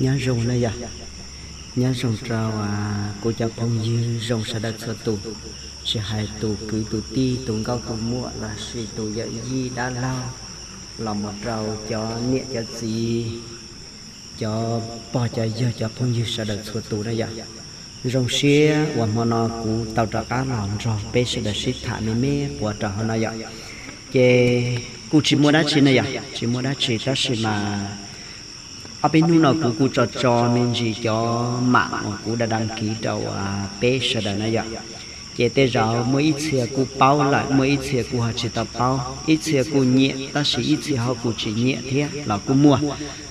Nyob zoo na yom, nyob zoo rau kuv cov phooj ywg zoo sawv daws txhua tus, tsis hais tus kwv tus tij, tus nkauj tus muam lossis tus yawm yij dab laug, los mus rau cov niam cov txiv, cov pog cov yawg cov phooj ywg sawv daws txhua tus na yom. Zoo siab uas hmo no kuv tau rov qab los nrog peb sawv daws sib tham me me quav rau hauv no yom. Ces kuj tsis muaj dab tsi na yom, tsis muaj dab tsi tab sis mas ob peb hnub no kuv kuj tso tso me ntsis cov mam uas kuv da daj kiv rau peb sawv daws na yom. Ces tej zaum muaj ib txhia kuj paub lawm, muaj ib txhia kuj ho tsis tau paub, ib txhia kuj nyiam tab sis ib txhia ho kuj tsis nyiam thiab los kuj muaj.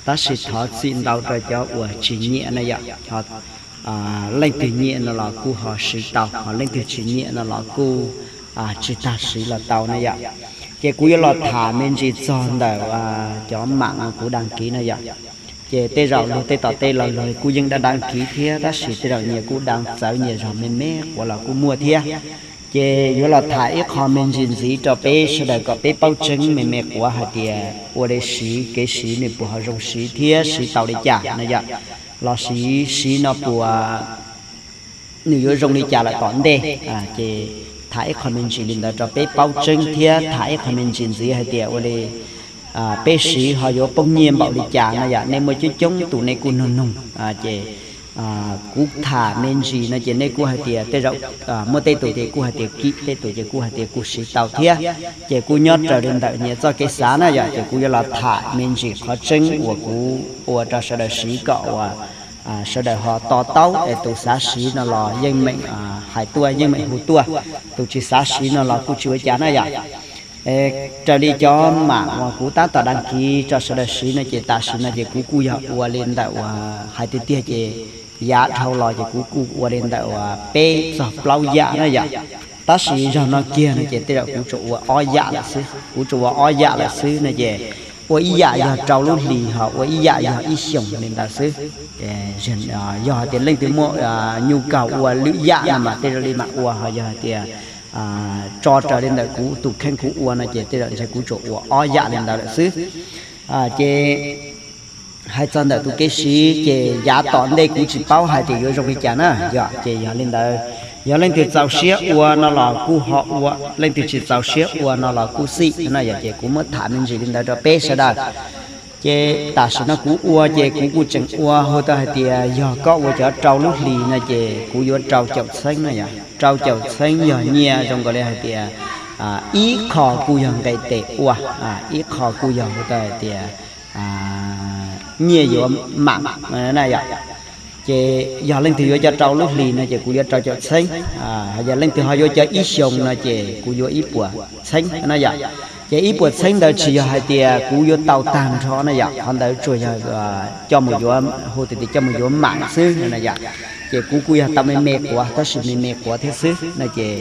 Tab sis thov txim ntau rau cov uas tsis nyiam na yom. Leej twg nyiam no los kuj ho siv tau, ho leej twg tsis nyiam no los kuj tsis tag siv los tau na yom. Ces kuv yuav los tham me ntsis txog ntawm cov mam uas kuv da kiv na yom. Ces tej zaum luag tej tom tej los luag kuj yeej da daj kiv thiab tab sis tej zaum nyias kuj da txawv nyias zog me me quav los kuj muaj thiab. Ces yuav los tham ib qho me ntsis ntxiv rau peb sawv daws kom peb paub tseeb me me quav hais tias ua li siv kev siv nws puas ho zoo siv thiab siv tau li cas na yom, lossis siv no puas nws yuav zoo li cas lawm tom ntej. Ces tham ib qho me ntsis li ntawd rau peb paub tseeb thiab tham ib qho me ntsis ntxiv hais tias ua li peb siv ho yuav poob nyiaj npaum li cas na yom. Nej muaj coob coob tus nej kuj nug nug, ces kuv tham me ntsis no ces nej kuj hais tias tej zaum muaj tej tus ces kuj hais tias kim, tej tus ces kuj hais tias kuj siv tau thiab. Ces kuj nyob raws li ntawm nyias txoj kev xav na yom. Ces kuv yuav los tham me ntsis qhov tseeb uas kuv ua rau sawv daws siv kom uas sawv daws ho to taub es tus xav siv no los yeej meem hais tuaj, yeej meem hu tuaj, tus tsis xav siv no los kuj tsis ua cas na yom. Raws li cov mam uas kuv tab tom da kiv rau sawv daws siv no ces tam sim no ces kuv kuj yog ua li ntawm uas hais tiag tiag ces yav dhau los ces kuv kuj ua li ntawm uas peb txog plaub yam na yom. Tab sis zaum no kiag no ces tej zaum kuv tsuas ua ob yam lawm xwb, kuv tsuas ua ob yam lawm xwb no ces ua ib yam yog rau lub hlis ho ua ib yam yog ib xyoos li ntawd xwb. Yog hais tias leej twg muaj nyu kaus ua lwm yam no mas tej zaum li mam ua, ho yog hais tias tso raws li ntawm kuv tus kheej kuv ua no ces tej zaum ntshe kuv tsuas ua ob yam li ntawd lawm xwb. Ces hais txog ntawm tus kev siv ces yav tom ntej kuv tsis paub hais tias yuav zoo li cas na yom. Ces yog li ntawd, yog leej twg txaus siab ua no los kuj ho ua, leej twg tsis txaus siab ua no los kuj xij na yom. Ces kuv muab tham me ntsis li ntawd rau peb sawv daws. Ces tam sim no kuv ua ces kuv kuj tseem ua hu tau hais tias yog koj ua cov rau lub hlis no ces kuv yuav rau caum txheeb na yom. Rau caum txheeb yog nyiaj zoo nkaus li hais tias ib qho kuj yog nqe tes ua, ib qho kuj yog hu tau hais tias nyiaj yuav mam na yom. Ces yog leej twg yuav cov rau lub hlis no ces kuv yuav rau caum txheeb, yog leej twg ho yuav cov ib xyoos no ces kuv yuav ib puas txheeb na yom. Ces ib puas txheeb ntawd tsis yog hais tias kuv yuav tau tag nrho na yom, qhov ntawd tsuas yog coj mus yuav, hu tias coj mus yuav mam xwb na yom. Ces kuv kuj yog tau me me quav tab sis me me quav thiab xwb no ces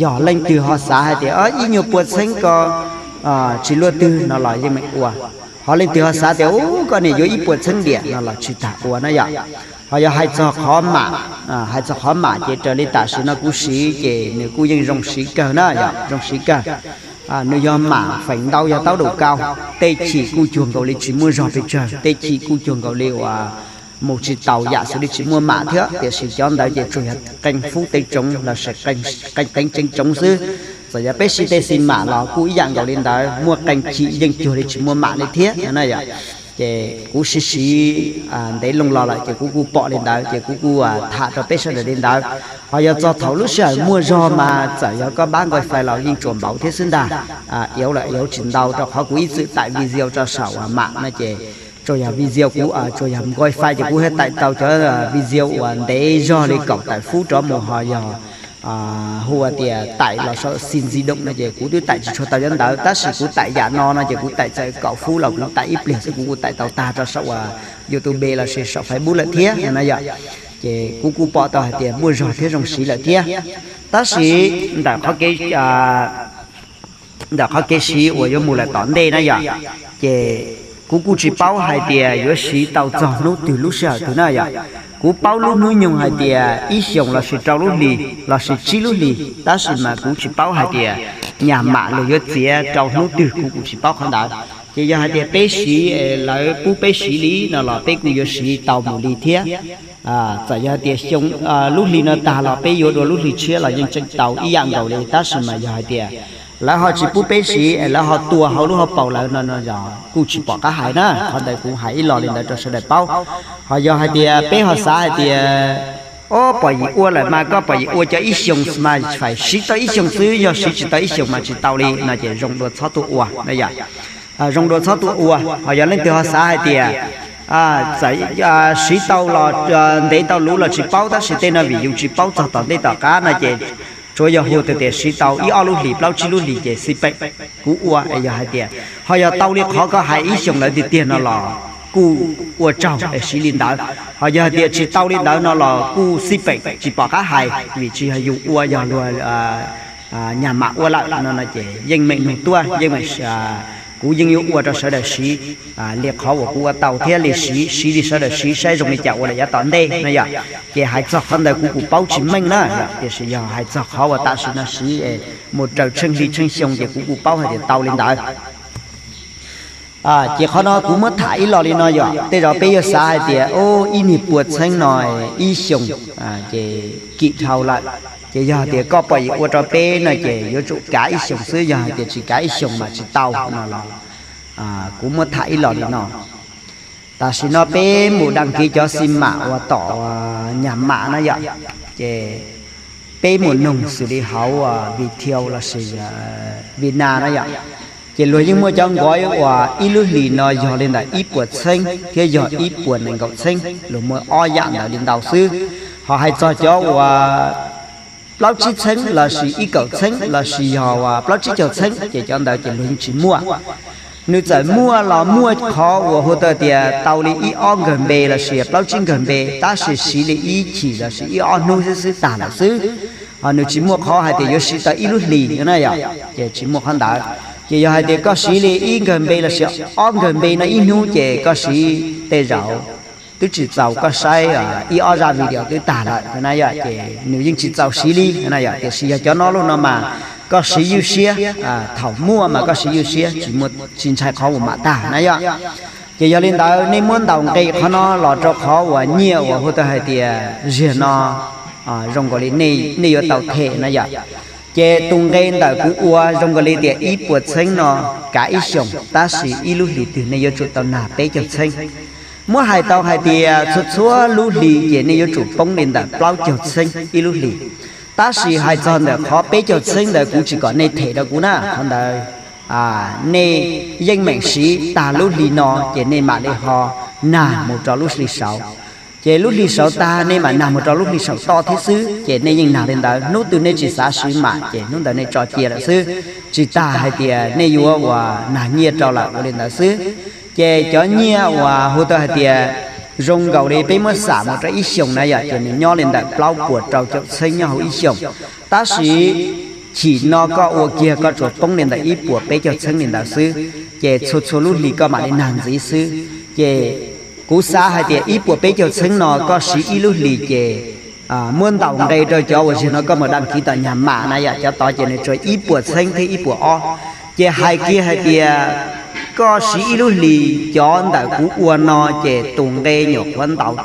yog leej twg ho xav hais tias ib nyuag puas txheeb ko tsis luaj twg no los yeej meem ua. Ho leej twg ho xav tias u koj niam yuav ib puas txheeb diam no los tsis tas ua na yom. Ho yog hais txog qhov mam, hais txog qhov mam ces raws li tam sim no kuv siv ces nws kuj yeej zoo siv kawg na yom, zoo siv kawg. Nws yog mam feem ntau yog taub daum kaus, tej chim kuj cuag nkaus li tsis muaj zog pes tsawg, tej chim kuj cuag nkaus li uas mus tsis taus yam xws li tsis muaj mam thiab, tiam sis cov ntawd ces tsuas yog qee fub tev tsoov lossis qee teev tseev tsoov xwb. Txawm yog peb siv tej xi mam los kuj ib yam nkaus li ntawd, muaj qee chim yeej cuag li tsis muaj mam li thiab na yom. Ces kuv siv siv ntev loo los lawm ces kuv kuj pom li ntawd ces kuv kuj tham rau peb sawv daws li ntawd. Ho yog txog thaum lub sij hawm muaj zog mas txawm yog koj pab nqoi fais los yeej tsuas npaum thiab xwb ntag. Iauv lawm iauv tsis ntau rau qhov kuv ib txwm taim video rau saum uas mam no ces tsuas yog video kuv tsuas yog nqoi fais ces kuv thiaj taim tau cov video uas ntev zog li kaum tawm fub rov mus ho yog hu tias taim los saum xi ntxi doom no ces kuv twb taim tsis tshua tau cov ntawd tab sis kuv taim yam no no ces kuv taim txawm kaum fub los kuv taim ib pliag xwb kuv kuj taim tau tag rau saum uas YouTube lossis saum Facebook lawm thiab no na yom. Ces kuv kuj pom tau hais tias muaj zog thiab zoo siv lawm thiab. Tab sis ntawm qhov kev ntawm qhov kev siv uas yuav mus lawm tom ntej na yom, ces kuv kuj tsis paub hais tias yuav siv tau txog hnub twg lub sij hawm twg na yom. Kuv paub lub hnub nyoog hais tias ib xyoos lossis rau lub hlis lossis tsib lub hlis, tab sis mas kuv tsis paub hais tias nyaj mam luag yuav txiav rau hnub twg, kuv kuj tsis paub qhov ntawd. Ces yog hais tias peb siv es lawv pub peb siv li no los peb kuj yuav siv tau mus li thiab. Txawm yog hais tias xyoo, lub hli no tag los peb yuav dua lub hli tshiab los yeej tseem tau ib yam nkaus li, tab sis mas yog hais tias lawv ho tsis pub peb siv es lawv ho tua hauv lub hauv paus lawv no no yog kuj tsis pom qab hais na. Qhov ntawd kuv hais ib los li ntawd rau sawv daws paub. Ho yog hais tias peb ho xav hais tias, o, pom yim ua lawm mas koj pom yim ua cov ib xyoos mas fais siv tau ib xyoos xwb, yog siv tsis tau ib xyoos mas tsis tau li no ces zoo dua txhob tuaj ua na yom. Zoo dua txhob tuaj ua. Ho yog leej twg ho xav hais tias, txawm siv tau los ntev tau luv los tsis paub, tab sis tej no vim yus tsis paub txog tom ntej tom qab no ces tsuav yog hu tias siv tau ib ob lub hlis plaub tsib lub hlis ces xij peem kuv ua. Es yog hais tias ho yog tau li qhov koj hais ib xyoos lawm tiag tiag no los kuj ua tsaug es siv li ntawd. Ho yog hais tias tsis tau li ntawd no los kuj xij peem tsis pom qab hais, vim tsis yog yus ua, yog luag nyag mam ua lawm no no ces yeej meem nug tuaj, yeej meem, kuv yeej yuav ua rau sawv daws siv li qhov uas kuv ua tau thiab li siv, siv li sawv daws siv saib zoo li cas ua lawm yav tom ntej no yom. Ces hais txog qhov ntawd kuv kuj paub tsis meej na yom, tiam sis yog hais txog qhov uas tam sim no siv es mus raws tsheej hli tsheej xyoo ces kuv kuj paub hais tias tau li ntawd. Ces qhov no kuv muab tham ib los li no yom, tej zaum peb yuav xav hais tias, o, ib niag pua txheeb no ib xyoos ces kim dhau lawm. Ces yog hais tias koj pom yim ua rau peb no ces yuav tsum kav ib xyoos xwb, yog hais tias tsis kav ib xyoos mas tsis tau no los kuv muab tham ib los li no. Tam sim no peb mus daj kiv cov xi mam uas tom nyag mam na yom, ces peb mus noog xws li hauv Viettel lossis Vina na yom, ces luag yeej muaj cov nkav uas ib lub hlis no yog li ntawm ib puas txheeb thiab yog ib puas nees nkaum txheeb, luag muaj ob yam ntawd li ntau xwb. Ho hais txog cov uas plaub tsib txheeb lossis ib kaum txheeb lossis yog uas plaub tsib caug txheeb ces cov ntawd ces luag yeej tsis muaj. Nws txawm muaj los muaj qhov uas hu tau tias tau li ib ob nkawg npe lossis plaub tsib nkawg npe, tab sis siv li ib chim lossis ib ob hnub xwb xwb tag lawm xwb. Ho nws tsis muaj qhov hais tias yuav siv tau ib lub hlis na yom, ces tsis muaj qhov ntawd. Ces yog hais tias koj siv li ib nkawg npe lossis ob nkawg npe no ib hnub ces koj siv tej zaum twb tsis txaus koj saib ib ob zaj video twb tag lawm na yom, ces nws yeej tsis txaus siv li na yom. Tiam sis yog cov no los no mas koj siv ywj siab, thaum muaj mas koj siv ywj siab, tsis ntshai qhov uas mam tag na yom. Ces yog li ntawd nej muab ntaus nqe qhov no los rau qhov uas nyiaj uas hu tau hais tias ziag no zoo nkaus li nej yuav tau them na yom. Ces tus nqe ntawm kuv ua zoo nkaus li tias ib puas txheeb no kav ib xyoos, tab sis ib lub hlis twg nej yuav tsum tau nag peb caug txheeb. Muab hais tau hais tias txhua txhua lub hlis ces nej yuav tsum poob li ntawm plaub caug txheeb ib lub hlis. Tab sis hais txog ntawm qhov peb caug txheeb ntawd kuv tsis kom nej them rau kuv na, qhov ntawd nej yeej meem siv tag lub hlis no ces nej mam li ho nag mus rau lub hlis saud. Ces lub hlis saud tag nej mam nag mus rau lub hlis saum toj thiab xwb, ces nej yeej nag li ntawd. Hnub twg nej tsis xav siv mam ces hnub ntawd nej tso cia lawm xwb, tsis tas hais tias nej yuav uas nag nyiaj rau lawm ua li ntawd xwb. Ces cov nyiaj uas hu tau hais tias zoo nkaus li peb muab xam mus rau ib xyoos na yom, ces nws nyob li ntawm plaub puas rau caum txheeb nyob hauv ib xyoos. Tab sis chim no koj ua kiag koj tsuas poob li ntawm ib puas peb caug txheeb li ntawd xwb, ces txhua txhua lub hlis koj mam li nag ntxiv xwb. Ces kuv xav hais tias ib puas peb caug txheeb no koj siv ib lub hlis ces muab ntaus nqe rau cov uas zaum no koj mus daj kiv tom nyag mam na yom, cov tod ces nws tsuas ib puas txheeb thiab ib puas ob. Ces hais kiag hais tias koj siv ib lub hlis cov ntawm kuv ua no ces tus nqe nyuam qhuav ntaus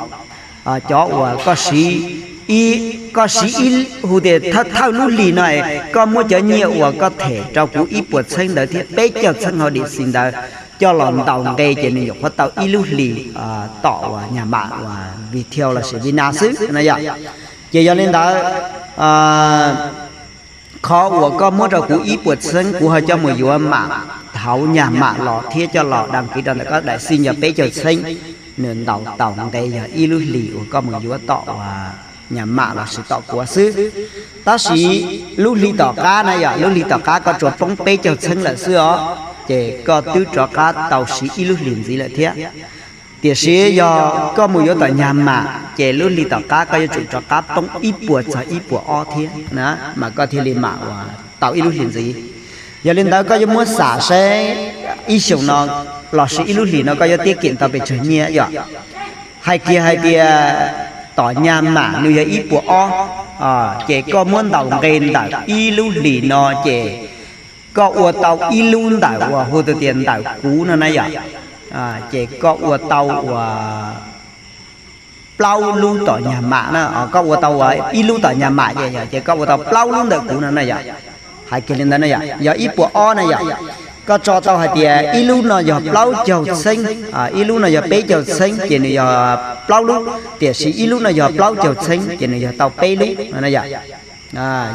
cov uas koj siv, koj siv ib, hu tias thawj lub hlis no, koj muab cov nyiaj uas koj them rau kuv ib puas txheeb ntawd thiab peb caug txheeb hauv dim xis ntawd coj los ntaus nqe ces nws nyuam qhuav tau ib lub hlis tom uas nyag mam uas Viettel lossis Vina xwb na yom. Ces yog li ntawd, qhov uas koj muab rau kuv ib puas txheeb kuv ho coj mus yuav mam hauv nyag mam los thiab coj los daj kiv rau ntawm koj daim xij yog peb caug txheeb, nws ntaus tau nqe yog ib lub hlis uas koj mus yuav tom uas nyag mam lossis tom kuav xwb. Tab sis lub hli tom qab na yom, lub hli tom qab koj tsuas poob peb caug txheeb lawm xwb os, ces koj twb rov qab tau siv ib lub hlis ntxiv lawm thiab. Tiam sis yog koj mus yuav tom nyag mam ces lub hli tom qab koj yuav tsum rov qab poob ib puas txog ib puas ob thiab na, mas koj thiaj li mam uas tau ib lub hlis ntxiv. Yog li ntawd koj yuav muab xam saib ib xyoos no lossis ib lub hlis no koj yuav tiab kim tau pes tsawg nyiaj yom. Hais kiag hais tias tom nyag mam nws yog ib puas ob, ces koj muab ntaus nqe ntawm ib lub hlis no ces koj ua tau ib lub ntawm uas hu tau tias ntawm kuv no na yom, ces koj ua tau uas plaub lub tom nyag mam na, koj ua tau uas ib lub tom nyag mam ces yog ces koj ua tau plaub lub ntawm kuv no na yom. Hais kiag li ntawd na yom, yog ib puas ob na yom. Koj tso tau hais tias ib lub no yog plaub caug txheeb, ib lub no yog peb caug txheeb ces nws yog plaub lub, tiam sis ib lub no yog plaub caug txheeb ces nws yog tau peb lub no na yom.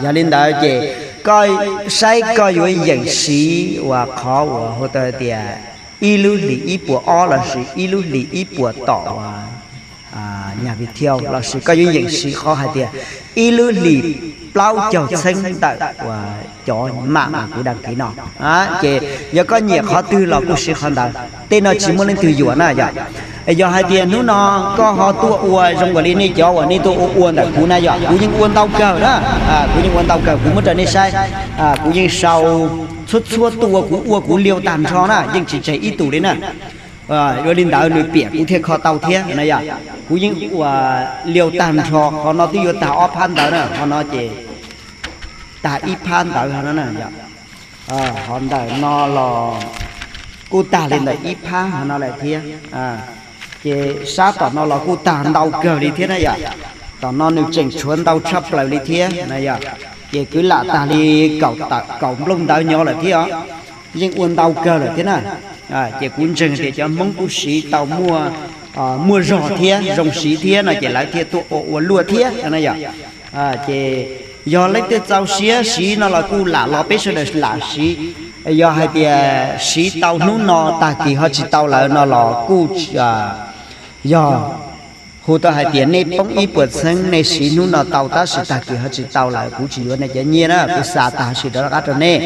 Yog li ntawd ces koj saib koj yuav yeem siv uas qhov uas hu tau tias ib lub hlis ib puas ob lossis ib lub hlis ib puas tom uas nyag video lossis koj yuav yeem siv qhov hais tias ib lub hlis plaub caug txheeb ntawm uas cov mam uas kuv dag kiv no. Ces yog koj nyiam qhov twg los kuj siv qhov ntawd, tej no tsis muaj leej twg yuam na yom. Yog hais tias hnub no koj ho tuaj ua zoo nkaus li nej cov uas nej tuaj ua ua ntawm kuv na yom, kuv yeej ua ntau kawg na, kuv yeej ua ntau kawg, kuv muab rau nej saib, kuv yeej sau txhua txhua tus uas kuv ua kuv liau tag nrho na, yeej tsis tseg ib tus li na. Ua li ntawd nws piam kuv thiaj kho tau thiab na yom. Kuv yeej ua liau tag nrho, qhov no twb yuav tag ob phab ntawd na, qhov no ces tag ib phab ntawd no na yom. Qhov ntawm no los kuj tag li ntawm ib phab qhov no lawm thiab. Ces sab tom no los kuj tag ntau kawg li thiab na yom. Tom no nws tseem tshuav ntau tshaj plaws li thiab na yom. Ces kwv lam tag li kaum nplooj ntawd nyob lawm thiab os. Yeej ua ntau kawg lawm thiab na. Ces kuv ntseeg tias cov Hmoob kuj siv tau muaj, muaj zog thiab zoo siv thiab no ces lawv thiaj tuaj ua ua luaj thiab na yom. Ces yog leej twg txaus siab siv no los kuj lam los peb sawv daws lam siv. Yog hais tias siv tau hnub no tag kis ho tsis tau lawm no los kuj yog hu tau hais tias nej poob ib puas txheeb nej siv hnub no tau tab sis tag kis ho tsis tau lawm kuv tsis yuav nej cov nyiaj na, kuv xa tag sim rov qab rau nej.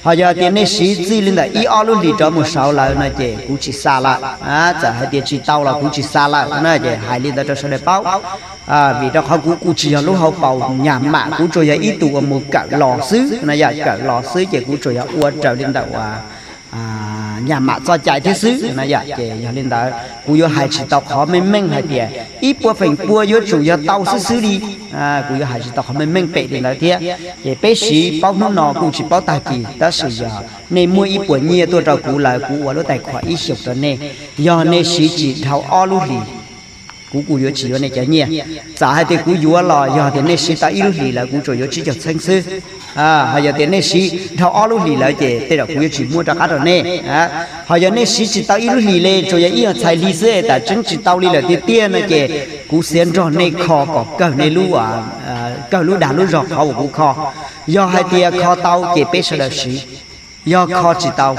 Ho yog tias nej siv txij li ntawm ib ob lub hlis rov mus saud lawm no ces kuv tsis xa lawm. Txawm hais tias tsis tau los kuv tsis xa lawm na, ces hais li ntawd rau sawv daws paub. Vim rau qhov kuv kuj tsis yog lub hauv paus nyag mam, kuv tsuas yog ib tug uas mus kawm los xwb na yom, kawm los xwb ces kuv tsuas yog ua raws li ntawm uas nyag mam txoj cai thiab xwb na yom. Ces yog li ntawd kuv yuav hais tsis tau qhov meej meej hais tias ib puas feem pua yuav tsum yog tau xwb xwb li. Kuv yuav hais tsis tau qhov meej meej pem li ntawd thiab. Ces peb siv paub hnub no kuj tsis paub tag kis tab sis yog nej muaj ib puas nyiaj tuaj rau kuv lawm kuv ua lub tais khuam ib xyoos rau nej. Yog nej siv tsis dhau ob lub hlis kuv kuj yuav tsis yuav nej cov nyiaj. Txawm hais tias kuv yuav los yog tias nej siv tau ib lub hlis lawm kuv tsuas yuav tsib caug txheeb xwb. Ho yog tias nej siv dhau ob lub hlis lawm ces tej zaum kuv yuav tsis muab rov qab rau nej. Ho yog nej siv tsis tau ib lub hlis li, tsuas yog ib nyuag txhais hli xwb tam tseeb tsis tau li lawm tiag tiag no ces kuv xiav nrog nej kho kom kawg nej lub, kawg lub dag lub zog qhov uas kuv kho. Yog hais tias kho tau ces peb sawv daws siv, yog kho tsis tau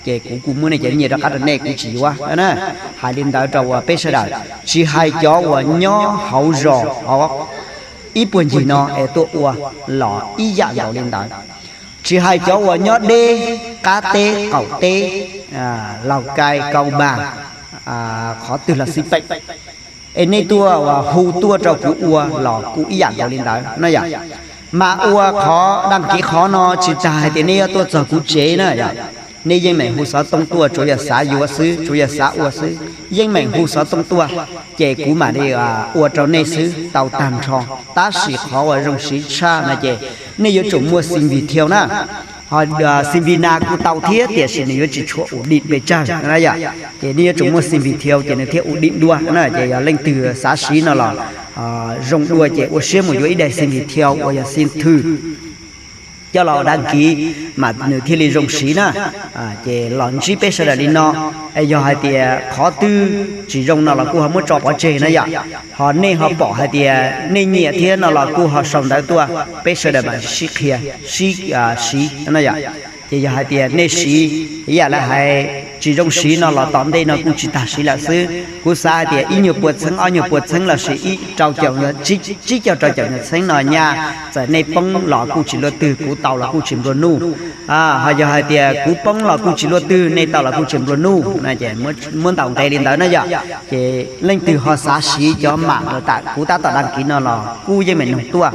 ces kuv kuj muab nej cov nyiaj rov qab rau nej, kuv tsis yuav na. Hais li ntawd rau uas peb sawv daws, tsis hais cov uas nyob hauv zos hauv ib puag ncig no es tuaj ua los ib yam nkaus li ntawd. Tsis hais cov uas nyob deb, qab teb, qaum teb, Lauj Kaib, Kaub Npaj, qhov twg los xij peem, es nej tuaj uas hu tuaj rau kuv ua los kuj ib yam nkaus li ntawd na yom. Mas ua qhov dag kiv qhov no tsis tas hais tias nej yuav tuaj txog kuv tsev na yom. Nej yeej meem hu xov tooj tuaj, tsuas yog xav yuav xwb, tsuas yog xav ua xwb, yeej meem hu xov tooj tuaj, ces kuv mam li ua rau nej xwb tau tag nrho. Tab sis qhov uas zoo siv tshaj no ces nej yuav tsum muaj xim vim thiau na. Ho xim vim nas kuj tau thiab tiam sis nws yuav tsis tshua ua dim pes tsawg na yom. Ces nej yuav tsum muaj xim vim thiau ces nws thiaj ua dim dua na. Ces yog leej twg xav siv no los zoo dua ces ua siab mus yuav ib daim xim vim thiau uas yog xim thwm coj los dag kiv, mas nws thiaj li zoo siv na. Ces los ntsib peb sawv daws li no, es yog hais tias qhov twg tsis zoo no los kuj ho muab tso pov tseg na yom. Ho nej ho pom hais tias nej nyiam thiab no los kuj ho sau ntawv tuaj, peb sawv daws mam sib qhia, sib siv no yom. Ces yog hais tias nej siv ib yam li hais tsis zoo siv no los tom ntej no kuj tsis tas siv lawm xwb. Kuv xav hais tias ib nyuag puas txheeb, ob nyuag puas txheeb lossis ib rau caum, tsib caug rau caum nyuag txheeb no nyaj, txawm nej poob los kuj tsis luaj twg, kuv tau los kuj tsis nplua nuj. Ho yog hais tias kuv poob los kuj tsis luaj twg, nej tau los kuj tsis nplua nuj na. Ces muab ntaus nqe li ntawd na yom. Ces leej twg ho xav siv cov mam uas kuv tab tom dag kiv no los kuj yeej meem noog tuaj,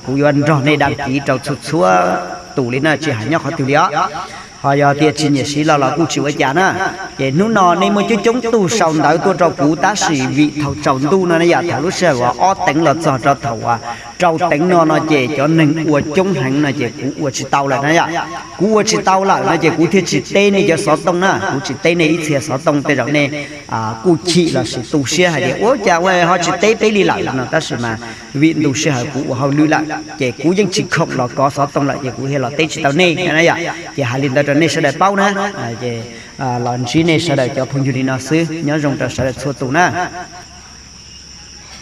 kuv yuav nrog nej dag kiv rau txhua txhua tus li na, tsis hais nyob qhov twg li os. Ho yog tias tsis nyiam siv los los kuj tsis ua cas na. Ces hnub no nej muaj coob coob tug sau ntawv tuaj rau kuv, tab sis vim thaum tsaus ntuj no na yom, thaum lub sij hawm uas ob teev los txog rau thaum uas rau teev no no ces cov neeg ua coob heev no ces kuv ua tsis tau lawm na yom. Kuv ua tsis tau lawm no ces kuv thiaj tsis teb nej cov xov tooj na, kuv tsis teb nej ib txhia xov tooj. Tej zaum nej kuj chim los sis tu siab hais tias ua cas ua ho tsis teb peb li lawm no, tab sis mas vim ntu sij hawm kuv ua hauj lwm lawm ces kuv yeej tsis khoom los kov xov tooj lawm ces kuv thiaj los teb tsis tau nej na yom. Ces hais li ntawd rau nej sawv daws paub na. Ces los ntsib nej sawv daws cov phooj ywg li no xwb, nyob zoo rau sawv daws txhua tus na.